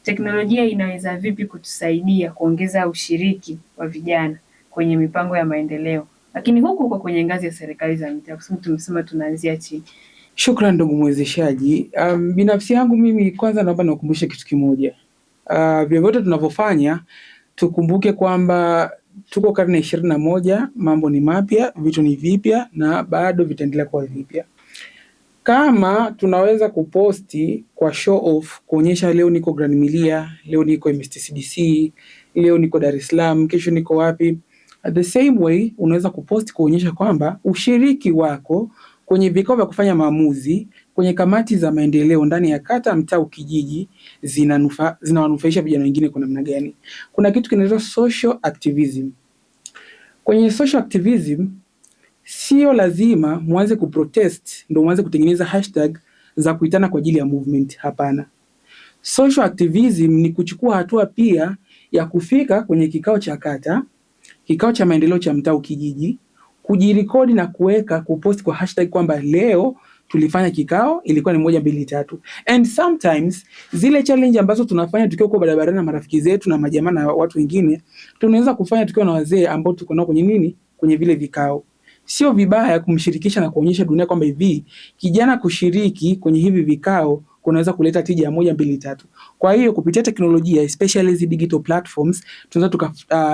Teknolojia inaweza vipi kutusaidia kuongeza ushiriki wa vijana kwenye mipango ya maendeleo, lakini huku huko kwenye ngazi ya serikali za mitaa, kwa sababu tumesema tunaanzia chini. Shukran ndugu mwezeshaji. Binafsi yangu mimi kwanza naomba niwakumbushe kitu kimoja. Vyovyote tunavyofanya tukumbuke kwamba tuko karne 21, mambo ni mapya, vitu ni vipya na bado vitaendelea kuwa vipya. Kama tunaweza kuposti kwa show off kuonyesha leo niko Grand Milia, leo niko MSTCDC, leo niko Dar es Salaam, kesho niko wapi. The same way unaweza kuposti kuonyesha kwamba ushiriki wako kwenye vikao vya kufanya maamuzi kwenye kamati za maendeleo ndani ya kata, mtaa, kijiji zinawanufaisha vijana wengine kwa namna gani. Kuna kitu kinaitwa social activism. Kwenye social activism sio lazima muanze kuprotest ndio muanze kutengeneza hashtag za kuitana kwa ajili ya movement. Hapana. Social activism ni kuchukua hatua pia ya kufika kwenye kikao cha kata, kikao cha maendeleo cha mtaa, kijiji, kujirekodi na kuweka kupost kwa hashtag kwamba leo tulifanya kikao, ilikuwa ni moja mbili tatu. And sometimes zile challenge ambazo tunafanya tukiwa kwa barabarani na marafiki zetu na majamaa na watu wengine, tunaweza kufanya tukiwa na wazee ambao tuko nao kwenye nini, kwenye vile vikao. Sio vibaya kumshirikisha na kuonyesha dunia kwamba hivi kijana kushiriki kwenye hivi vikao kunaweza kuleta tija ya moja mbili tatu. Kwa hiyo kupitia teknolojia especially hizi digital platforms tunaweza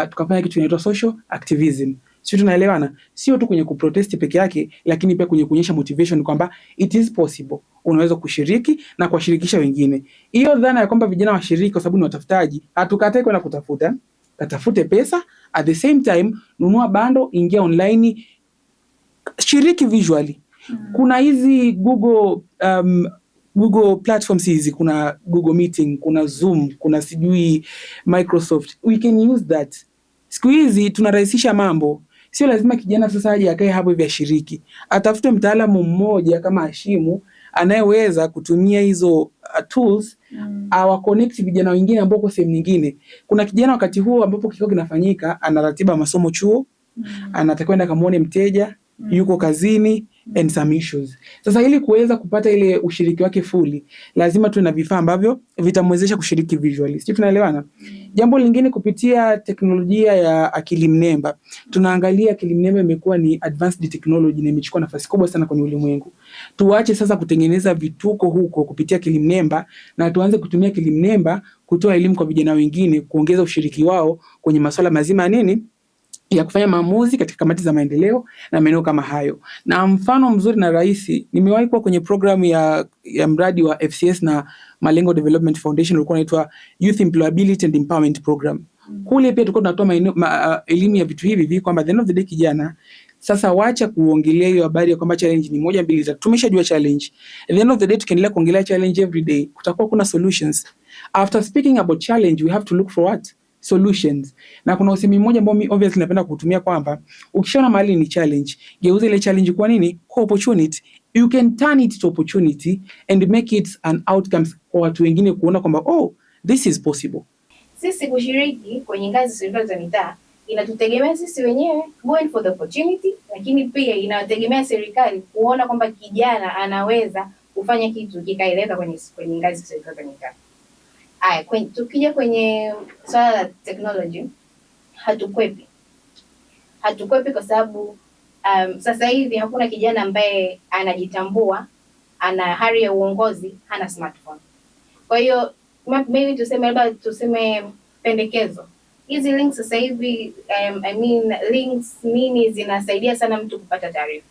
tukafanya kitu kinaitwa social activism. Sio, tunaelewana? Sio tu kwenye kuprotest peke yake, lakini pia kwenye kuonyesha motivation kwamba it is possible, unaweza kushiriki na kuwashirikisha wengine. Hiyo dhana ya kwamba vijana washiriki kwa sababu ni watafutaji, hatukatai kwenda kutafuta, katafute pesa, at the same time nunua bando, ingia online, shiriki visually. Kuna hizi Google platforms hizi, kuna Google Meeting, kuna Zoom, kuna sijui Microsoft. We can use that. Siku hizi tunarahisisha mambo. Sio lazima kijana sasa aje akae hapo hivi ashiriki. Atafute mtaalamu mmoja kama Hashimu anayeweza kutumia hizo tools awa connect vijana wengine ambao kwa sehemu nyingine. Kuna kijana wakati huo ambapo kikao kinafanyika ana ratiba masomo chuo, anatakiwa kwenda kamuone mteja, yuko kazini and some issues. Sasa ili kuweza kupata ile ushiriki wake fully, lazima tuwe na vifaa ambavyo vitamwezesha kushiriki visually. Sisi tunaelewana? Jambo lingine, kupitia teknolojia ya akili mnemba, tunaangalia akili mnemba imekuwa ni advanced technology na imechukua nafasi kubwa sana kwenye ulimwengu. Tuache sasa kutengeneza vituko huko kupitia akili mnemba na tuanze kutumia akili mnemba kutoa elimu kwa vijana wengine, kuongeza ushiriki wao kwenye masuala mazima ya nini ya kufanya maamuzi katika kamati za maendeleo na maeneo kama hayo. Na mfano mzuri na rahisi, nimewahi kuwa kwenye programu ya mradi wa FCS na Malengo Development Foundation ulikuwa unaitwa Youth Employability and Empowerment Program. Kule pia tulikuwa tunatoa elimu ya vitu hivi hivi kwamba the end of the day kijana sasa wacha kuongelea hiyo habari ya kwamba challenge ni moja mbili tatu. Tumeshajua challenge. At the end of the day tukiendelea kuongelea challenge every day, kutakuwa kuna solutions. After speaking about challenge, we have to look for what? Solutions. Na kuna usemi mmoja ambao mimi obviously napenda kutumia kwamba ukishaona mahali ni challenge, geuza ile challenge kwa nini? Kwa opportunity. You can turn it to opportunity and make it an outcome kwa watu wengine kuona kwamba, oh, this is possible. Sisi kushiriki kwenye ngazi za serikali za mitaa inatutegemea sisi wenyewe going for the opportunity, lakini pia inawategemea serikali kuona kwamba kijana anaweza kufanya kitu kikaeleweka kwenye ngazi za serikali za mitaa. Aya, tukija kwenye swala la technology hatukwepi, hatukwepi kwa sababu sasa hivi hakuna kijana ambaye anajitambua ana hari ya uongozi hana smartphone. Kwa hiyo maybe tuseme, labda tuseme pendekezo, hizi links sasa hivi, I mean links nini zinasaidia sana mtu kupata taarifa.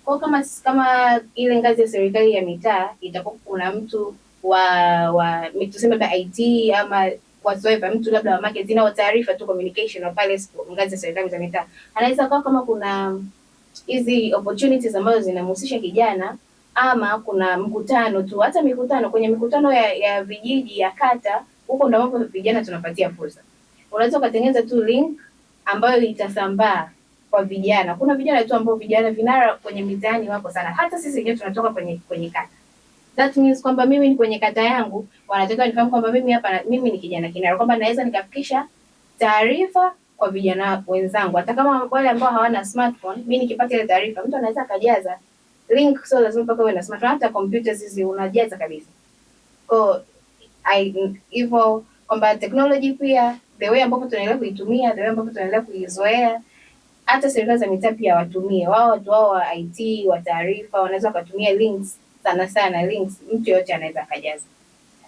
Kwa kama ile ngazi ya serikali ya mitaa itakuwa kuna mtu wa tuseme labda IT ama whatsoever, mtu labda wa marketing au taarifa tu communication wa pale ngazi ya serikali za mitaa, anaweza kuwa kama kuna hizi opportunities ambazo zinamhusisha kijana ama kuna mkutano tu, hata mikutano, kwenye mikutano ya vijiji, ya kata, huko ndo ambapo vijana tunapatia fursa. Unaweza ukatengeneza tu link ambayo itasambaa kwa vijana. Kuna vijana tu ambao vijana vinara kwenye mitaani wako sana, hata sisi wenyewe tunatoka kwenye kata. That means kwamba mimi ni kwenye kata yangu wanatakiwa nifahamu kwamba mimi hapa mimi ni kijana kinara, kwamba naweza nikafikisha taarifa kwa vijana wenzangu, hata kama wale ambao hawana smartphone. Mimi nikipata ile taarifa, mtu anaweza akajaza link, sio lazima mpaka uwe na smartphone, hata computers hizi unajaza kabisa. Kwa Hivyo kwamba technology pia the way ambapo tunaendelea kuitumia, the way ambapo tunaendelea kuizoea, hata serikali za mitaa pia watumie wao, watu wao wa IT wa taarifa wanaweza wakatumia links, sana sana links, mtu yoyote anaweza akajaza.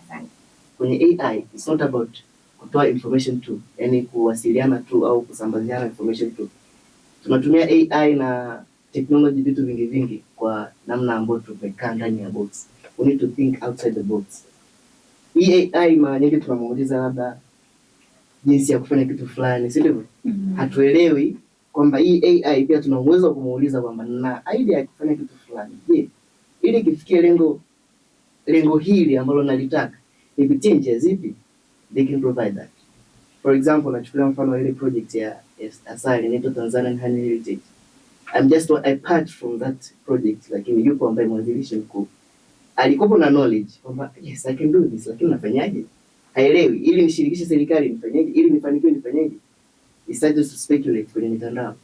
Asante. Kwenye AI it's not about kutoa information tu, yani kuwasiliana tu au kusambaziana information tu. Tunatumia AI na technology vitu vingi vingi kwa namna ambayo tumekaa ndani ya box. We need to think outside the box. Hii AI mara nyingi tunamuuliza labda jinsi ya kufanya kitu fulani, si ndivyo? Hatuelewi kwamba hii AI pia tuna uwezo wa kumuuliza kwamba na idea ya kufanya kitu fulani. Je, ili kifikie lengo hili ambalo nalitaka nipitie njia zipi? They can provide that. For example, nachukulia mfano wa ile project ya asali inaitwa Tanzanian Honey Heritage. I'm just a part from that project, lakini yupo ambaye mwanzilishi mkuu alikuwa na knowledge kwamba yes I can do this, lakini nafanyaje? Haelewi, ili nishirikishe serikali nifanyeje, ili nifanikiwe nifanyeje? He started to speculate kwenye mitandao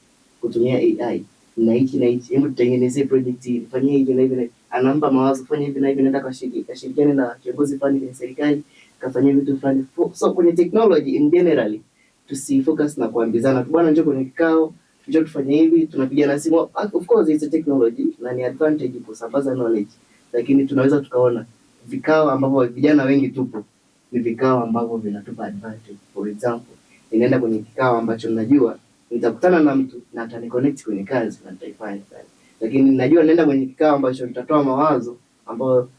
kutumia AI na hichi na hichi, hebu tutengenezee project hii, fanyie hivi na hivi na hivi. Anampa mawazo, fanya hivi na hivi, nenda kashirikiane na kiongozi fulani kwenye serikali, kafanyia vitu fulani. So kwenye technology in generally tusifocus na kuambizana tu, bwana njoo kwenye kikao, njoo tufanye hivi, tunapigana simu. Of course it's a technology na ni advantage kusambaza knowledge, lakini tunaweza tukaona vikao ambavyo vijana wengi tupo ni vikao ambavyo vinatupa advantage. For example, ninaenda kwenye kikao ambacho najua nitakutana na mtu na ataniconnect kwenye kazi na nitaifanya kazi, lakini najua naenda kwenye kikao ambacho nitatoa mawazo ambayo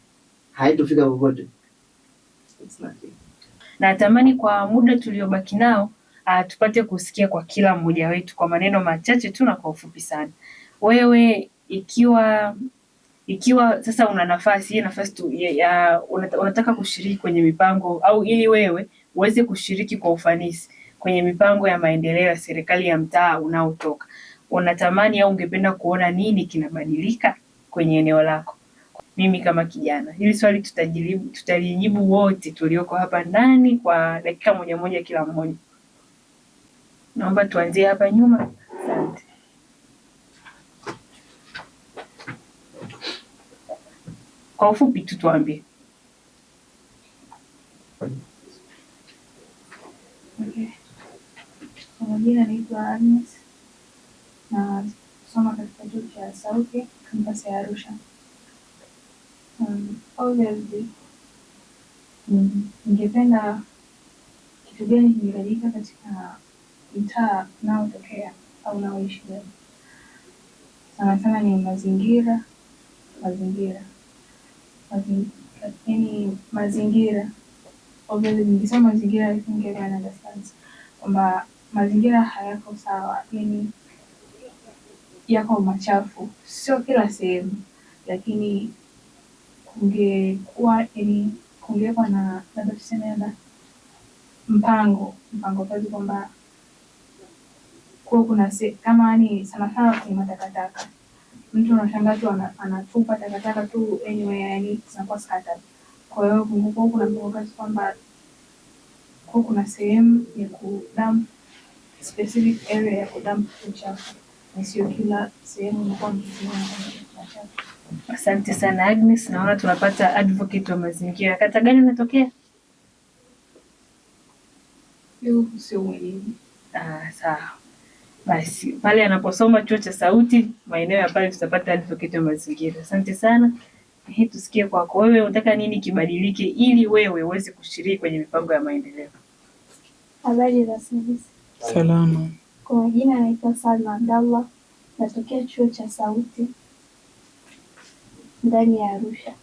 haitofika popote. It's nothing. Natamani kwa muda tuliobaki nao tupate kusikia kwa kila mmoja wetu kwa maneno machache tu na kwa ufupi sana. Wewe ikiwa sasa una nafasi hii nafasi tu, ya unataka kushiriki kwenye mipango au ili wewe uweze kushiriki kwa ufanisi kwenye mipango ya maendeleo ya serikali ya mtaa unaotoka, unatamani au ungependa kuona nini kinabadilika kwenye eneo lako? Mimi kama kijana, hili swali tutalijibu wote tulioko hapa ndani kwa dakika moja moja kila mmoja. Naomba tuanzie hapa nyuma. Asante. Kwa ufupi tu tuambie. Okay. Kwa majina naitwa Agnes na soma katika chuo cha Sauti kampasi ya Arusha. Obviously ningependa kitu gani kingebadilika katika mtaa unaotokea au unaoishi wewe? Sana sana ni mazingira, mazingira, yaani mazingira. Obviously nikisema mazingira I think everyone understands kwamba mazingira hayako sawa, yaani yako machafu, sio kila sehemu, lakini kungekuwa yaani kungekuwa na labda tuseme labda mpango kazi kwamba kuwa kuna kama yani sana sana kwenye matakataka, mtu unashangaa tu anatupa takataka tu anywhere, yani zinakuwa scattered. Kwa hiyo kungekuwa kuna mpango kazi kwamba kuwa kuna sehemu ya kudump, specific area ya kudump uchafu, na sio kila sehemu inakuwa machafu. Asante sana Agnes, naona tunapata advocate wa mazingira. Kata gani unatokea? Huku sio mwenyeji. Sawa. Basi pale anaposoma chuo cha Sauti, maeneo ya pale tutapata advocate wa mazingira. Asante sana. Hii tusikie kwako wewe, unataka nini kibadilike ili wewe uweze kushiriki kwenye mipango ya maendeleo? Habari za service. Salama. Kwa majina naitwa Salma Abdallah, natokea chuo cha Sauti ndani ya Arusha.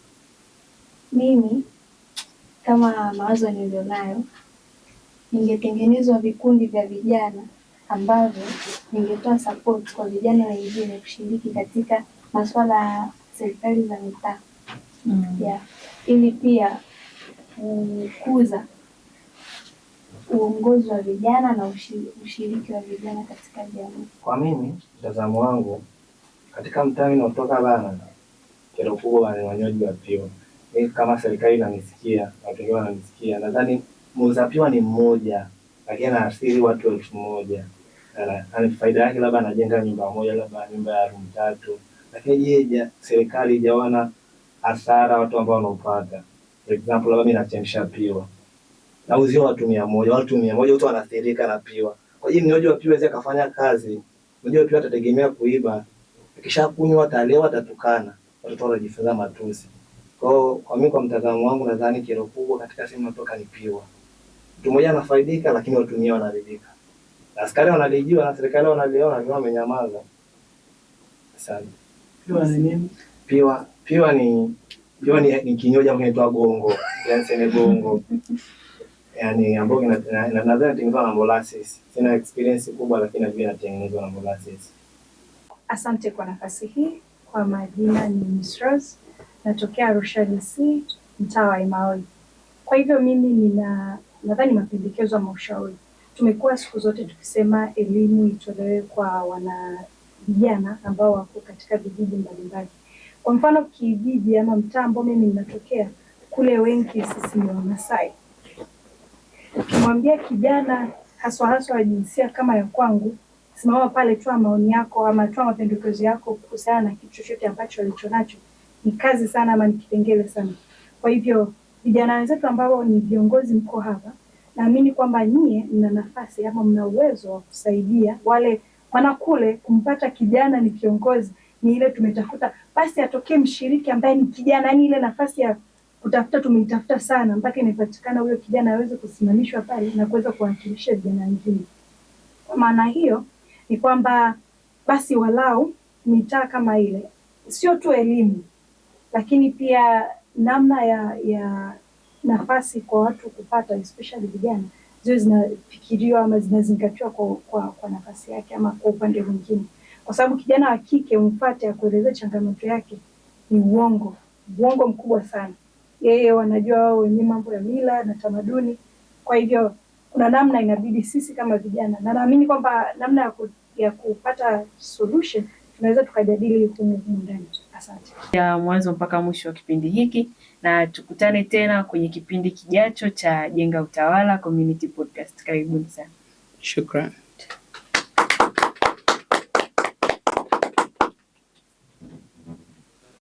Mimi kama mawazo nilionayo, ningetengenezwa vikundi vya vijana ambavyo ningetoa support kwa vijana wengine kushiriki katika masuala ya serikali za mitaa. Yeah. Ili pia kukuza uongozi wa vijana na ushiriki wa vijana katika jamii. Kwa mimi mtazamo wangu katika mtaa ninaotoka bana, kero kubwa ni wanywaji wa piwa. Mimi kama serikali inanisikia, watu wengine wananisikia, nadhani muuza piwa ni mmoja, lakini anaathiri watu 1000. Ana faida yake labda anajenga nyumba moja, labda nyumba ya room 3, lakini je, serikali haijaona hasara watu ambao wanaupata? For example, labda mimi nachemsha piwa. Nauzia watu 100, watu 100 wote wanaathirika na piwa. Kwa hiyo mnywaji wa piwa aweze akafanya kazi. Mnywaji wa piwa atategemea kuiba. Akishakunywa atalewa, atatukana. Watoto watajifunza matusi. Kwa hiyo kwa mimi, kwa mtazamo wangu, nadhani kero kubwa katika sehemu natoka ni piwa. Mtu mmoja anafaidika, lakini watu 100 wanaharibika. Na askari wanalijua na serikali wanaliona, lakini wamenyamaza. Asante. Piwa ni nini? Piwa ni kinywaji ambacho kinaitwa gongo, yaani sene gongo. Yaani ambayo nadhani inatengenezwa na molasses. Sina experience kubwa lakini najua inatengenezwa na molasses. Asante kwa nafasi hii. Kwa majina ni Miss Rose, natokea Arusha DC, mtaa wa Imaoi. Kwa hivyo mimi nina nadhani mapendekezo ama ushauri. Tumekuwa siku zote tukisema elimu itolewe kwa wana vijana ambao wako katika vijiji mbalimbali. Kwa mfano kijiji ama mtaa ambao mimi ninatokea kule, wengi sisi ni Wamasai. Ukimwambia kijana haswa haswa wa jinsia kama ya kwangu, simama pale, toa maoni yako ama toa mapendekezo yako kuhusiana na kitu chochote ambacho alichonacho, ni kazi sana ama ni kipengele sana. Kwa hivyo vijana wenzetu ambao ni viongozi mko hapa, naamini kwamba nyie mna nafasi ama mna uwezo wa kusaidia wale, maana kule kumpata kijana ni kiongozi ni ile tumetafuta, basi atokee mshiriki ambaye ni kijana, yani ile nafasi ya kutafuta tumeitafuta sana mpaka imepatikana, huyo kijana aweze kusimamishwa pale na kuweza kuwakilisha vijana wengine. Kwa maana hiyo ni kwamba basi walau mitaa kama ile, sio tu elimu, lakini pia namna ya nafasi kwa watu kupata especially vijana ziwe zinafikiriwa ama zinazingatiwa kwa nafasi yake ama kwa upande mwingine, kwa sababu kijana wa kike umfuate akuelezee changamoto yake ni uongo, uongo mkubwa sana. Yeye wanajua wao wenyewe mambo ya mila na tamaduni. Kwa hivyo kuna namna inabidi sisi kama vijana, na naamini kwamba namna ya kupata solution tunaweza tukajadili humu humu ndani. Asante. Ya mwanzo mpaka mwisho wa kipindi hiki, na tukutane tena kwenye kipindi kijacho cha Jenga Utawala Community Podcast. Karibuni sana. Shukran.